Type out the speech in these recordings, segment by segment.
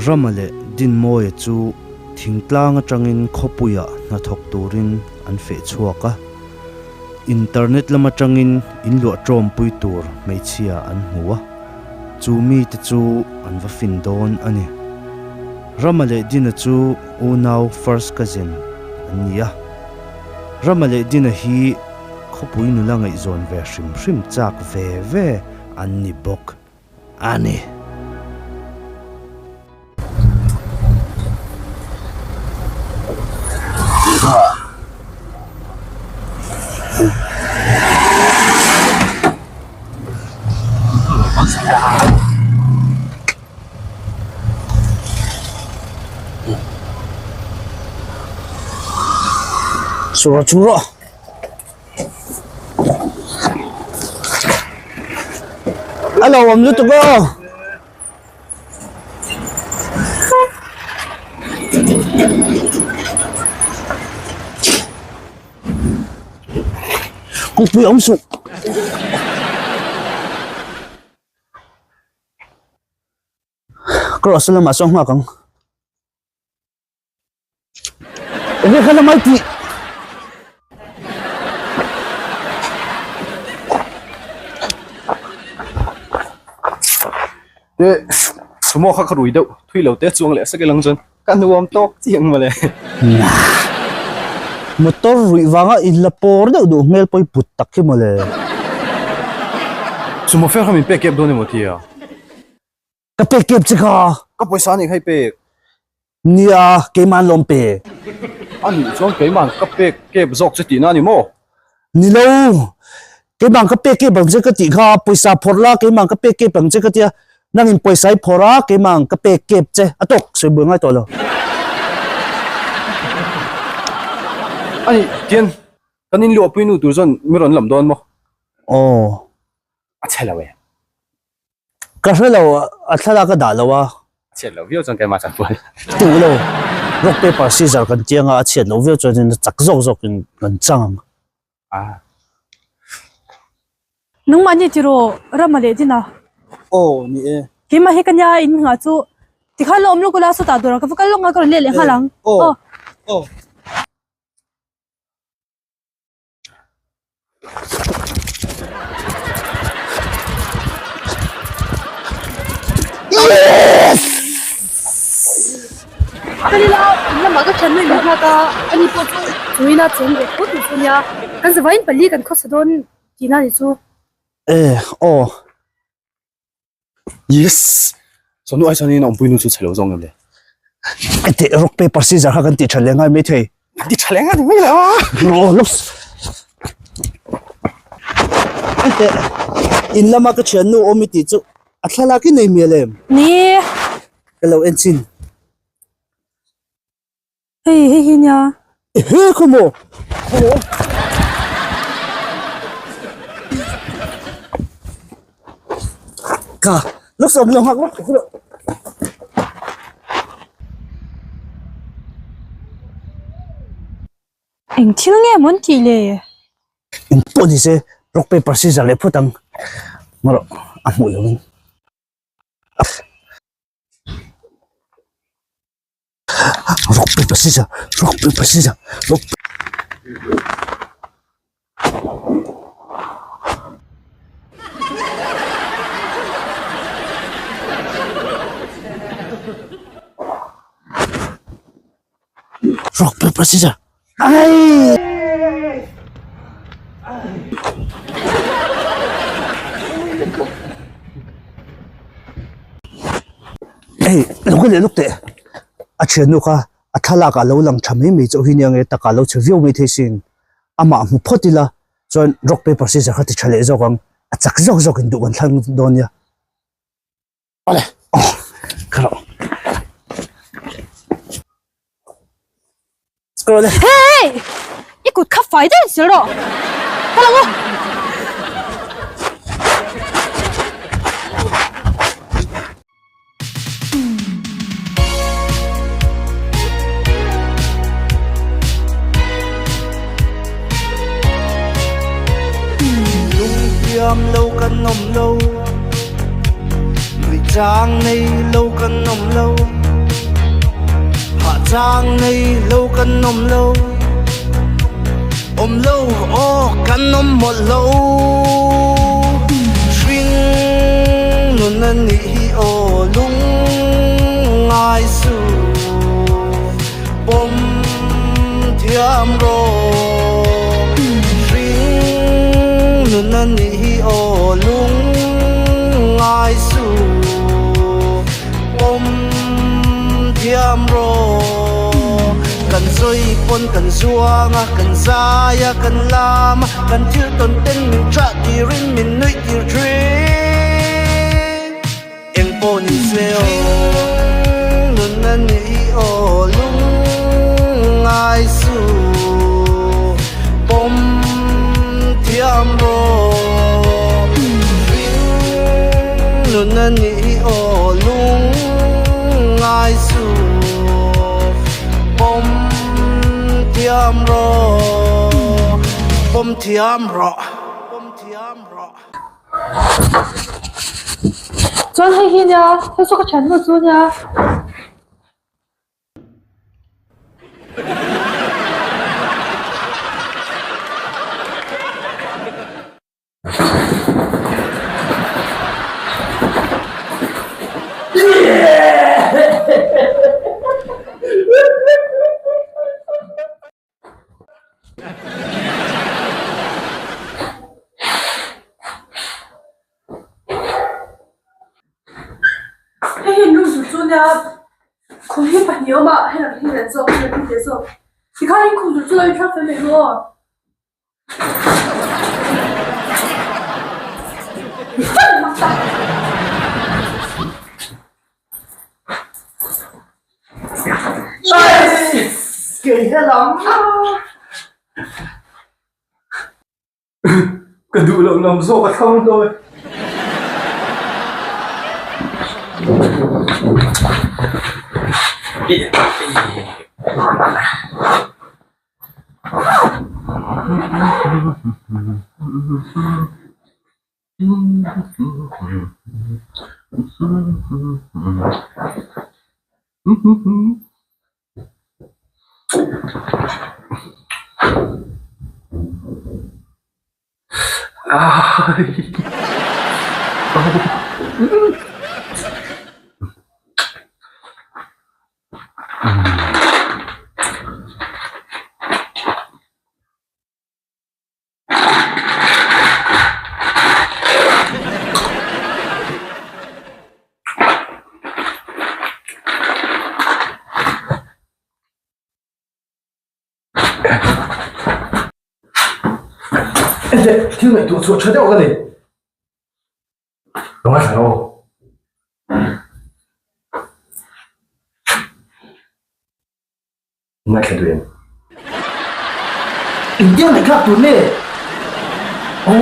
Rama leh Dinmawia chu thingtlang atangin khawpuiah hnathawk turin an feh chhuak a. Internet lam atangin inluah tawmpui tur hmeichhia an hmu a, chu mite chu an va fin dawn a ni. Rama leh Dina chu unau first cousin an ni a. Rama leh Dina hi khawpui nula ngaihzawn ve hrim hrim chak ve ve an ni bawk a ni. Chura chura. A lo awm lutuk aw. Kawngpui a awm suh. Cross lamah sawn nghak ang. Enge kha lamai tih. Te sumo kha ka rui deuh thui lo te chuang leh sak ilang chuan ka nuam tawk chiang mawle. Motor ruih vanga in la pawr deuh duh hmel pawi put tak hi mawle. Sumo fare kha min pek kep dawn emaw tia. Ka pek kep che kha. Ka pawisa anih kha i pek. Nia, keimah an lawm pe. Anih chuan keimah ka pek kep zawk che tihna a ni maw? Ni lo, keimah ka pek kep ang che ka tih kha, pawisa phawrh la keimah ka pek kep ang che ka tia, nangin pawisa i phawrh a, keimah ka pek kep che, a tawk sawi buai ngai tawh lo. Anih tian kan inluahpui nu tur chuan mi rawn lam dawn maw? Aw. A chhe lo e. Ka hre lo, a thlalak a dah lo a. A chhiat loh viau chuan keimah chuan puan. Tuh lo, rock paper scissor kan tiang a, a chhiat loh viau chuan in chak zawk zawk in kan chang ang. Ah. Nangmah ni tiraw Rama leh Dina? Aw ni e. Keimah hi ka nia in nghah chu tikhan la awm lawk ula sawtah dawrah ka va kal lawk ang a ka rawn let leh nghal ang. Aw. Aw. Kalila lamah ka thian mai nghak a ani pawh chu tuina cheng ve phut chu nia kan zavaiin pali kan khawsa dawn tihna ni chu. E aw. Yes! Sawnu ai chuan in awmpui nu chu chhe lo zawng em le? Ete rock paper scissor kha kan ti tha leh ngai mai thei. Kan ti tha leh ngai mai lo. No, looks. Ete in lama ka thian nu awm i tih chu a thlalak i nei mial em? Ni. Ka lo en chin. Hei hei hi nia. Ehe khaw maw? Khaw maw? Ka lok sawm lo nghak lok lok. Eng thil nge mawn tih le? Eng pawh ni se rock paper scissor leh phawt ang. Marawh a hmuh lo in. Rock paper scissor rock paper scissor rock rock paper scissor ai Hei lo ka leh lawk teh a thiannu kha a thlalak ah lo lang tha mai mai chauh hi nia nge takah lo chhe viau mai thei sin amah hmu phawt ila chuan rock paper scissor kha ti tha leh zawk ang a chak zawk zawk in duh kan thlang dawn nia. Awle aw ka rawh ka rawh le. Hey! I kut kha fai deuh zel rawh. Ka lo aw. Lungtiam lo kan awm lo, nuih chang nei lo kan awm lo. Chang nei lo kan awm lo Awm lo aw kan awm mawlh lo Hring nun a nih hi aw lung ngai suh Pawm thiam rawh Hring nun a nih hi aw lung ngai suh Pawm thiam rawh Kan sawi pawn kan zuang a, kan zai a, kan lam a, kan thil tawn ten min chah tirin min nuih tir thin. Eng pawh ni se aw nun a nih aw lung ngai suh pawm thiam rawh ring nun a nih aw lung ngai suh pawm thiam rawh pawm thiam rawh pawm thiam rawh. Chuan hei hi nia hei chu ka thiannu chu nia. Hei hi nu zu chu nia khum hi pahnih a awm a hei lam hi lian zawk hei lam hi te zawk tikhan in khum tur chu lo inthlak fel mai ru aw. Ka duh loh lam zawk a thlang dawn. Thil ngaihtuah chhuah tha deuh ka nei. Ka ngaithla lo. Ngaithla duh em? Engtiang ngaihthlak tur nge? Aw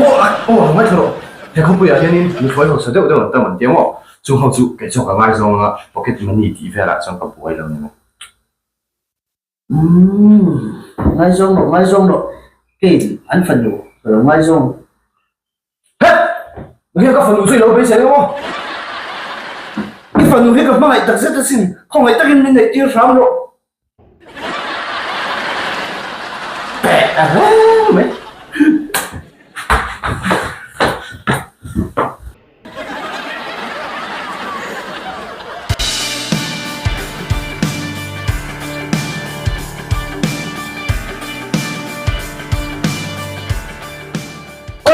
aw ngaithla rawh. He khawpuiah hianin nuthlawi hausa deuh deuh an tam an ti ang aw. Chung ho chu kei chuan ka ngaizawng anga pocket money tih velah chuan ka buai lo ni mai. Umm ngaizawng rawh ngaizawng rawh kei an fanu ka lo ngaizawng. Heh! Nge ka fanu chu i lo beisei ang aw? I fanu hi ka hmangaih takzet asin, khawngaih takin min neih tir hram rawh. Peh a reng mai.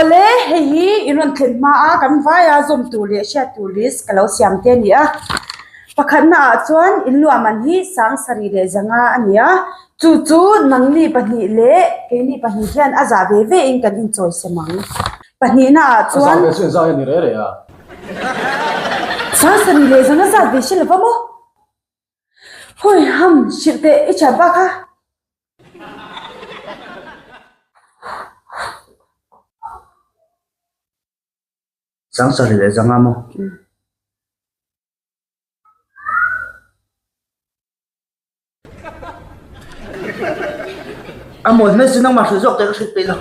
Awle, hei hi in rawn thlen hma a kan vaia zawm tur leh hriat tur list ka lo siam te a ni a. Pakhatna ah chuan in luahman hi sang sarih leh zanga a ni a, chu chu nangni pahnih leh keini pahnih hian a zah ve ve in kan inchawi sem ang. Pahnihna ah chuan. A zah ve chu engzah nge ni reh reh a? Sang sarih leh zanga zat ve hre lova maw? Hawi ham hrilh teh i thian pa kha. Sang sarih leh zanga maw? A mawi hmel chu nangmah hrilh zawk teh ka hrilh peih lo.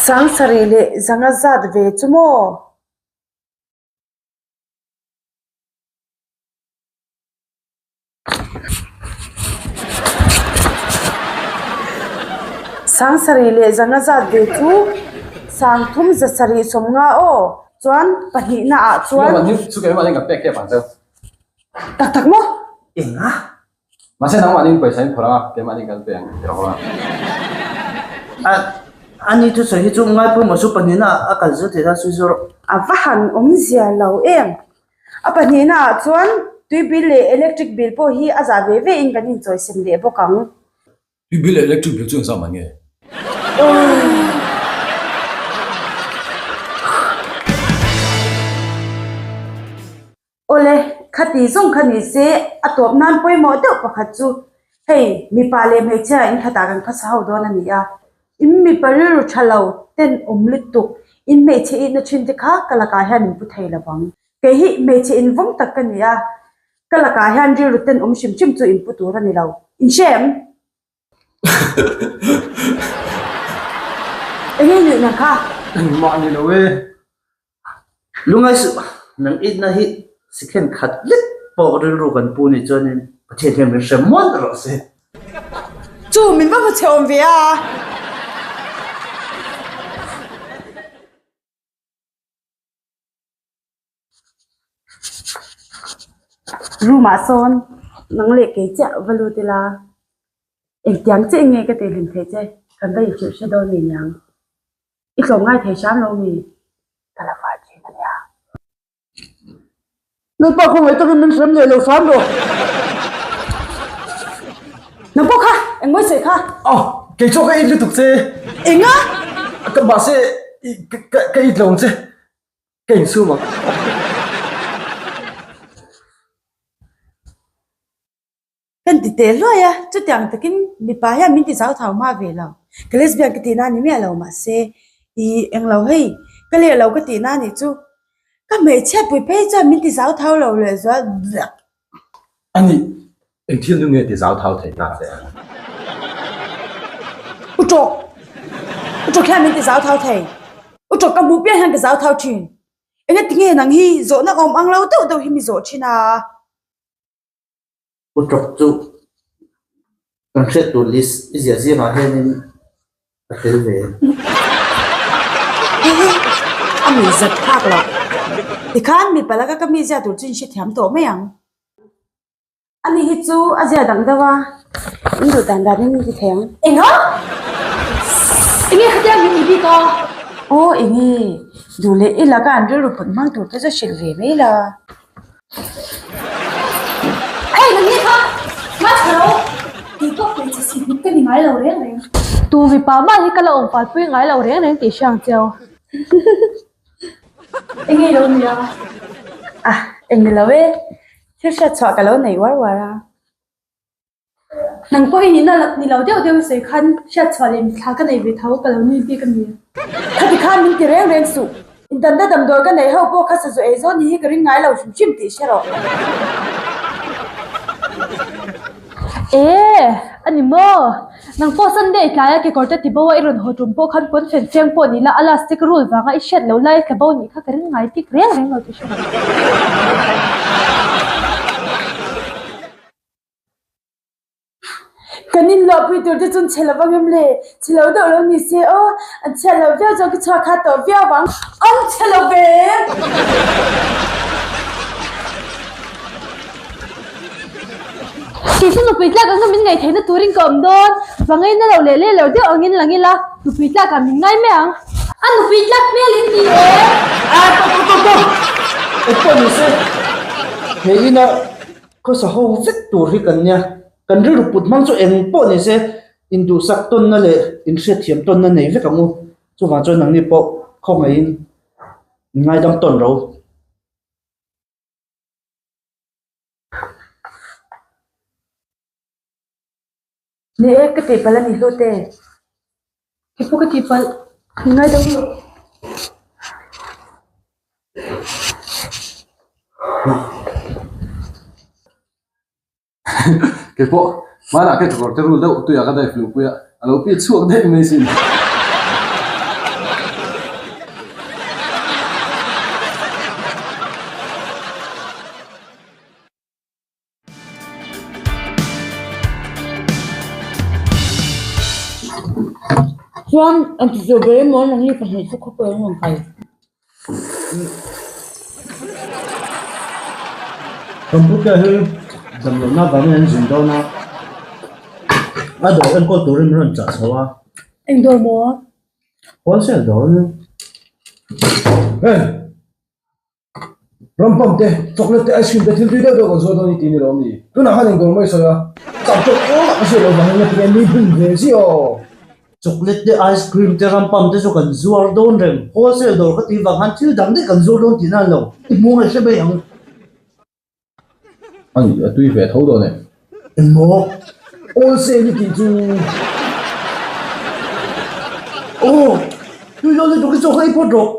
Sangsarih leh zanga zat ve chu maw? Sangsarih leh zanga zat ve chu sangthum zasarih sawmnga aw chuan pahnihna ah chuan. Tak tak maw? Enga? Mahse nangmahni in pawisa in phawrh anga keimahni kan pe ang ti rawh a. A ani thusawi hi chu ngaipawimawh chu pahnihna a kal zel thei ta sawi zawr rawh. A va han awmzia lo em. A pahnihna ah chuan tui bill leh electric bill pawh hi a zah ve ve in kan inchawisem leh bawk ang. Tui bill leh electric bill chu engzah mah nge? Awle, khati zawng kha ni se, a tawp nan pawimawh deuh pakhat chu hei mipa leh hmeichhia in khatah kan khawsa ho dawn a ni a. In mipa rilru tha lo ten awm lutuk, in hmeichhe ihna thin te kha ka lakah hian in pu thei lo vang. Kei hi hmeichhe invawng tak ka ni a, ka lakah hian rilru ten awm hrim hrim chu in pu tur a ni lo. In hre em? Enge nuih nang kha? Engmah ni lo e. Lungai suh, nang itna hi sikhen khat lek pawh rilru kan pu nih chuanin Pathian hian min hre mual rawh se. Chu min va hmu chhe awm ve a. Room ah sawn nang leh kei chiah va lut ila engtiang chiah nge ka tih hlim theih che kan va inhrilh hre dawn ngei niang i tlawm ngai thei hram lo mi ka la far thin a nia. Lalpa khawngaih takin min hrem leh lo hram rawh. Nang pawh kha engmawi sawi kha. Aw kei chu ka it lutuk che. Enga? Ka mahse ka it lo ang che. Ka insum ang. Kan ti teh hluai a, chutiang takin mipa hian min ti zau thau hma ve lo. Ka lesbian ka tihna a ni miah lo mahse ih englo hei ka leh lo ka tihna a nih chu. Ka hmeichhia pui phei chuan min ti zau thau lo lehzual blak. A nih, eng thil nu nge ti zau thau thei ta che? U tawk, u tawk hian min ti zau thau thei. U tawk ka hmuh piang hian ka zau thau thin. Enga ti nge nang hi zawhna awm ang lo deuh deuh hi mi zawh thin a? U tawk chu kan hriat tur list i ziah zingah hianin A tel ve. Hehe, a mi zat phak loh. Tikhan mipa laka ka mi zia tur chu in hrethiam tawh mai ang. Ani hi chu a zia dang deuh a, in duh dan danin min ti thei ang. Enga? Enge khatia min ni bik a? Aw enge, duh leh i laka an rilru put hmang tur te chu hrilh ve mai la. Hei nang ni kha ma tha lo tih pawh hmeichhe si hmit ka ni ngai lo reng reng. Tu mipa mah hi ka la awm fal pui ngai lo reng reng tih hriang cheu. Enge i lo nia? Ah eng ni lo e, thil hriat chhuah ka lo nei uar uar a. Nang pawh i nihna ni lo deuh deuh i sawi khan hriat chhuah leh mitthla ka nei ve tho ka lo nui bik a ni. Khati khan min ti reng reng suh. Indanna damdawi ka neih ho pawh kha sazu ei zawn ni hi ka ring ngai lo hrim hrim tih hre rawh. E, a ni maw? Nang pawh Sunday tlaia kekawr te ti bo a i rawn haw tum pawh khan pawnfen feng pawh ni la a lastic rul vanga i hriat loh lai tla bo nih kha ka ring ngai bik reng reng lo tih hre rawh. Kan inluahpui tur te chuan chhe lo vang em le? Chhe lo deuh lo ni se aw, an chhiat loh viau chuan ka chhuak kha tawh viau vang. An chhe lo ve! Kei chu nupui tlak anga min ngaihtheihna turin ka awm dawn. Va ngaina lo leh leh lo deuh angin lang ila, nupui tlakah min ngai mai ang. A nupui tlak hmel in ni e! A tawk tawk tawk tawk! Engpawh ni se, he ina Khawsa ho vek tur hi kan nia, kan rilru put hmang chu eng pawh ni se, induhsak tawnna leh inhriatthiam tawnna nei vek ang u. Chuvang chuan nangni pawh khawngaihin ngaidam tawn ro. Ni e, ka tihpalh a ni hlute. Kei pawh ka tihpalh, min ngaidam rawh. Kei pawh hmanah ka kekawr te rul deuh tuiah ka dive luhpui a, a lo pi chhuak daih mai sin. Chuan an ti zawh ber emaw nangni pahnih chu khawpui an rawn kal. Computer hi damlohna vangin an zin dawn a, a dawr enkawl turin min rawn chah chho a. Eng dawr maw? Wholesale dawr a ni. Hey! Ram pump te, chocolate te, ice cream te thil tui deuh deuh kan zuar dawn i ti ni lo mi? Tunah khan engdawr mai sawi a, chak tawk engmah ka hriat loh vangin nga tinge mi bum ve zia aw. Chocolate te, ice cream te, ram pump te chu kan zuar dawn reng, wholesale dawr ka tih vang khan thil dang daih kan zuar dawn tih nan lo, i hmu nge hre mai ang. A nih, a tui ve tho dawn e. Engmaw? Wholesale i tih chu. Aw, tui dawn lutuk i chaw kha i phawt rawh.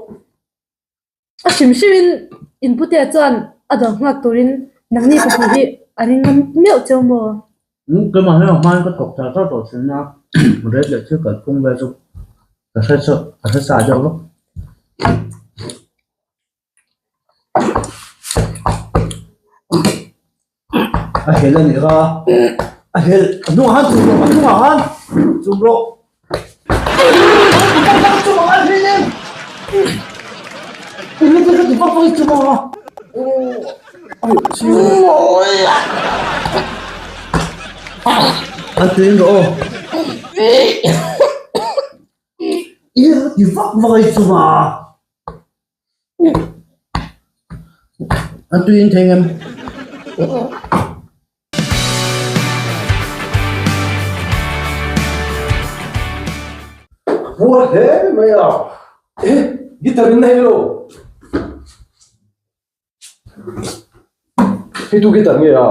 A hrim hrimin in putea chuan a dawr nghak turin nangni pahnih hi a ring ngam meuh cheu maw? Keimah hian a hmain ka thawk char char tawh thin a, red leh thil kalphung vel chu ka hre chauh ka hre sa deuh vek. A hel a nih kha a hel a hnungah khan chum rawh a hnungah khan chum rawh a tuin rawh aw i ti vak vak ai chum a. A tuin thei ngem. Puar hle mai a. Eh, guitar in nei lo. Hei tu guitar nge a?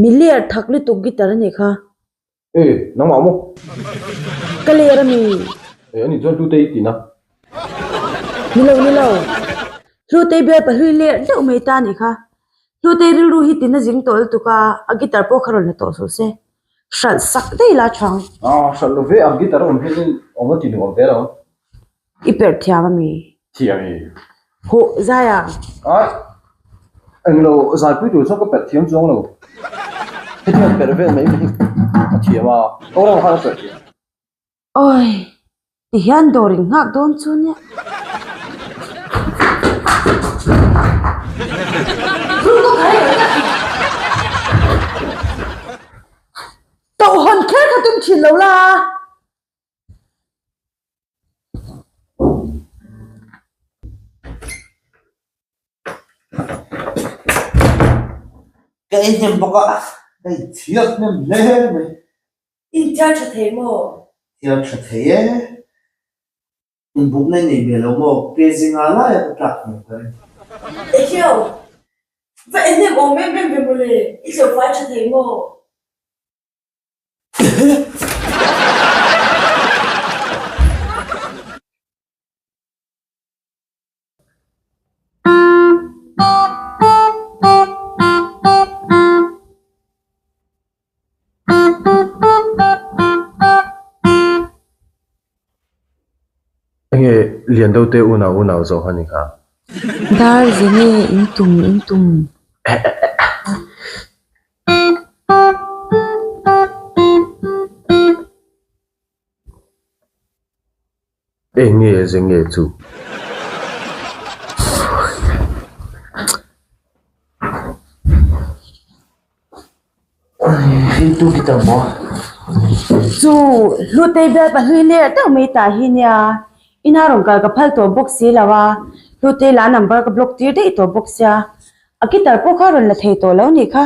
Miliar thak lutuk guitar a nih kha. E, nangmah maw? Ka ler a mi. E, ani chuan Hlutei i tina. Ni lo, ni lo. Hlutei bial pahlui ler deuh mai ta nih kha. Hlutei rilru hi tina zing tawh lutuk a, a guitar pawh kha rawn la tawh suh se. Hralh sak daih la chang. Ah, hralh lo ve ang, guitar a awm hian awm a ti nuam ve lo. I perh thiam a mi? Thiam e. Huh, zai a? Ai, englo zaipui tur chuan ka perh thiam chuang lo. Hetiang perh vel mai mai hi ka thiam a, Aw khan a perh thiam. Awi, tihian dawr in nghak dawn chu nia. Tohhawn kher kha tum thin lo la. Ka ei hnem bawk a, ka inthiar hnem hle mai. Inthiar tha thei maw? Thiar tha thei e. Inbukna i nei ve lo maw? Ke zinga laia ka tlak hmel ka ring. Ehiau, va en hnem awm em em ve mawle, i tleuh fai tha thei maw? Enge lian deuh te unau unau zawh kha ni kha. Dar zenge in tum in tum. Enge zenge chu. Chu Hlutei bial pahlui ler deuh mai tah hi nia ina rawn kal ka phal tawh bawk si lo a, Hlutei lah number ka block tir daih tawh bawk sia, a guitar pawh kha rawn la thei tawh lo nih kha,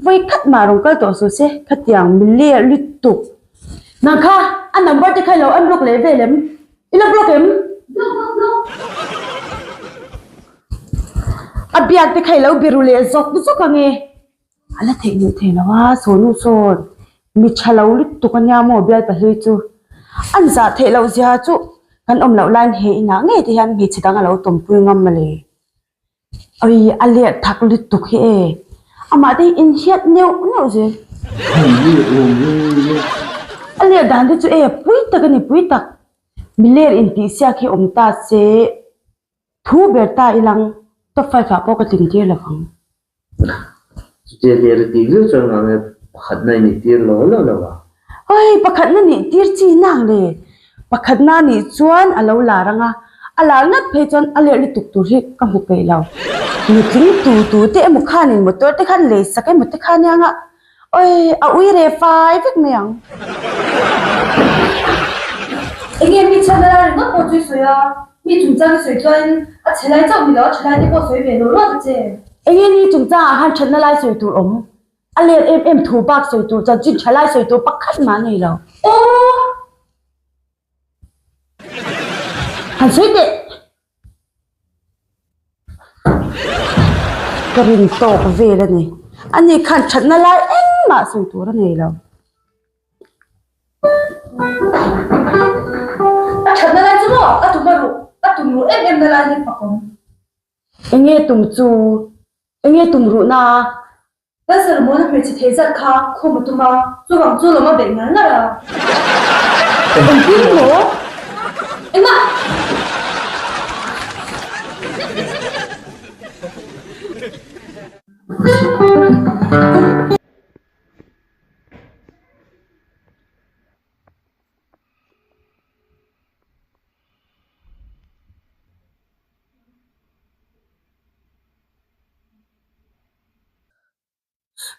vawi khat mah rawn kal tawh suh se khatiang mi ler lutuk. Nang kha a number te kha i lo unblock leh vel em? I la block em? Block block block. A biak te kha i lo biru leh zawk zawk ang e. A la theih leh thei lo a, sawnu sawn mi tha lo lutuk a nia maw bial pahlui chu. An zah theih loh zia chu kan awm loh laiin he inah ngei te hian hmeichhe dang a lo tawmpui ngam a le. Awi a leh thak lutuk hi e, amah te hi inhiat neuh neuh zel. A leh dan te chu e pui tak a ni pui tak, miler intihsiak hi awm ta se thu ber ta ilang top five ah pawh ka tling tir lo vang. Chutia ler a tih viau chuan ngang e pakhatna i nih tir lo lo lo a. Oi, pakhatna nih tir chi nang le. Pakhatna nih chuan a lo lar ang a, a lar ngat phei chuan a lerh lutuk tur hi ka hmu peih lo. Nutling tu tu te emaw khanin motor te khan lei sak emaw te kha nia nga, oi, a ui re fai vek mai ang. Enge mi chhiatna lai ringawt pawh chu i sawi a, mi chungchang i sawi chuanin a chhe lai chauh ni lo, a tha lai te pawh sawi ve lo ruat a che. Enge ni chungchangah khan thatna lai sawi tur awm? A let em em thu bak sawi tur chanchin tha lai sawi tur pakhat mah nei lo. Aw! Han sawi teh. Ka rin tawk vel a ni. Ani khan thatna lai engmah sawi tur a nei lo. A thatna lai chu maw? A tum a ruh, a tum ruh em em na lai hi fak awm. Enge tum chu? Enge tum ruhna? Cancer mawna hmeichhe thei zat kha khum a tum a, chuvang chu lawm a beih ngar ngar a. Engtin maw? Engmah!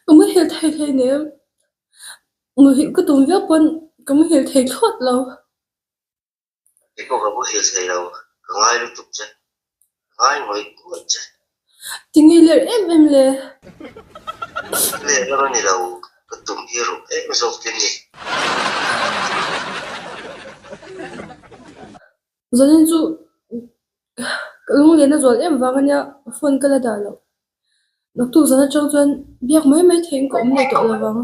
Ka muhil thei hleinem. Muhil ka tum viau pawn ka muhil thei thlawt lo. Kei pawh ka muhil thei lo, ka ngai lutuk che. Ka ngai ngawih ngawih che. Tinge ler em em le? Ler lam a ni lo, ka tum hi ruh em zawk tin ni. Zanin chu ka lunglen a zual em vang ania phone ka la dah loh. Naktuk zan atang chuan biak mai mai theihin ka awm leh tawh lo vang.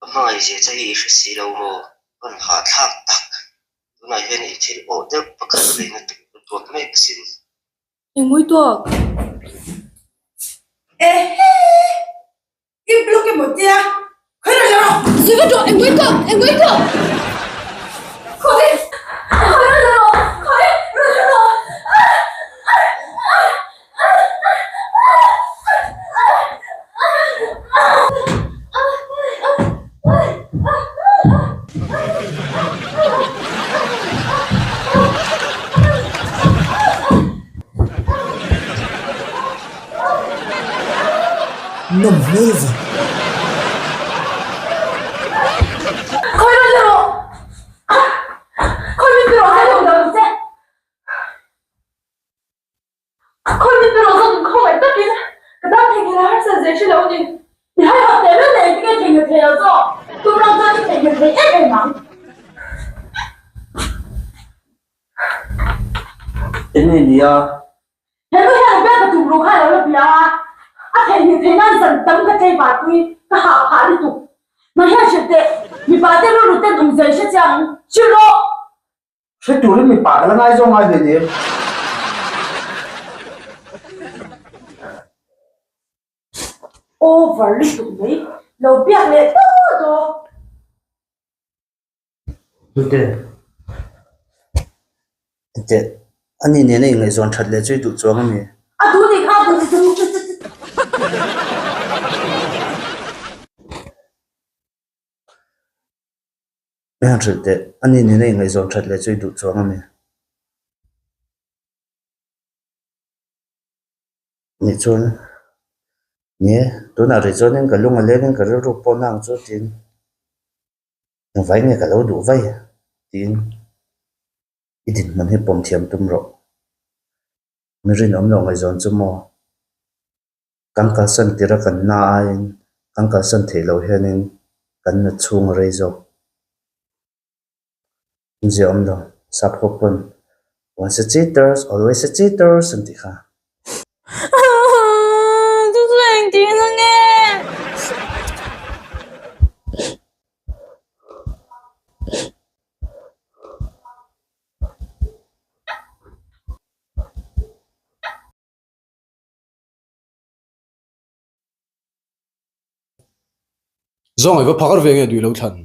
Ka hmangaihzia che hi i hre si lo maw? Rawn hahthlak tak. Tunah hian i thil awh deuh pakhat leina tur ka tuak mek asin. Engmui tuak? Ehe! I block emaw tia khawi rawn la rawh. Zui vat rawh, engmui tuak, engmui tuak. Khawi khawi rawn la rawh, khawi rawn la rawh. Nawm hmel ve. Khawi rawn la rawh! Khawi min pe rawh sai lo ang che. Khawi min pe rawh zawk in khawngaih takin ka dam theihnghilh a harsa zeh hre lo a ni. I haihawt teh reng leh engtin nge theihnghilh thei lo zawk? Tum ram chuan i theihnghilh thei em em ang. Eng nge nia? He nu hian a biak ka tum ruh kha a lo la bia a, a theihnghilh theih nan zan tam ka tlei vah pui, ka hah phah lutuk. Nang hian hrilh teh, mipa te rilru ten awm zia i hre chiang ang, hrilh rawh! Hre turin mipa ka la ngaizawng ngai ve nem. Over lutuk mai, lo biak leh daw daw. Hnute. Teh, ani nena ingaihzawn that leh chu i duh chuang a mi? A duh nih kha a duh duh. I han hrilh teh, ani nena ingaihzawn that leh chu i duh chuang a mi? Nih chuan, Ni e, tunah rih chuanin ka lung a lengin ka rilru pawh na ang chu tiin. Engvai nge ka lo duh vai? tiin i dinhmun hi pawm thiam tum rawh. Mi rinawm lo ngaihzawn chu maw? Kan kalsan tirh a kan na aiin kan kalsan theih loh hianin kan na chhung a rei zawk. Awmzia awm lo, sap ho pawn once a cheaters always a cheaters an tih kha. Chu chu engtin a nge? Zawng i va phakar ve nge duh lo thlan.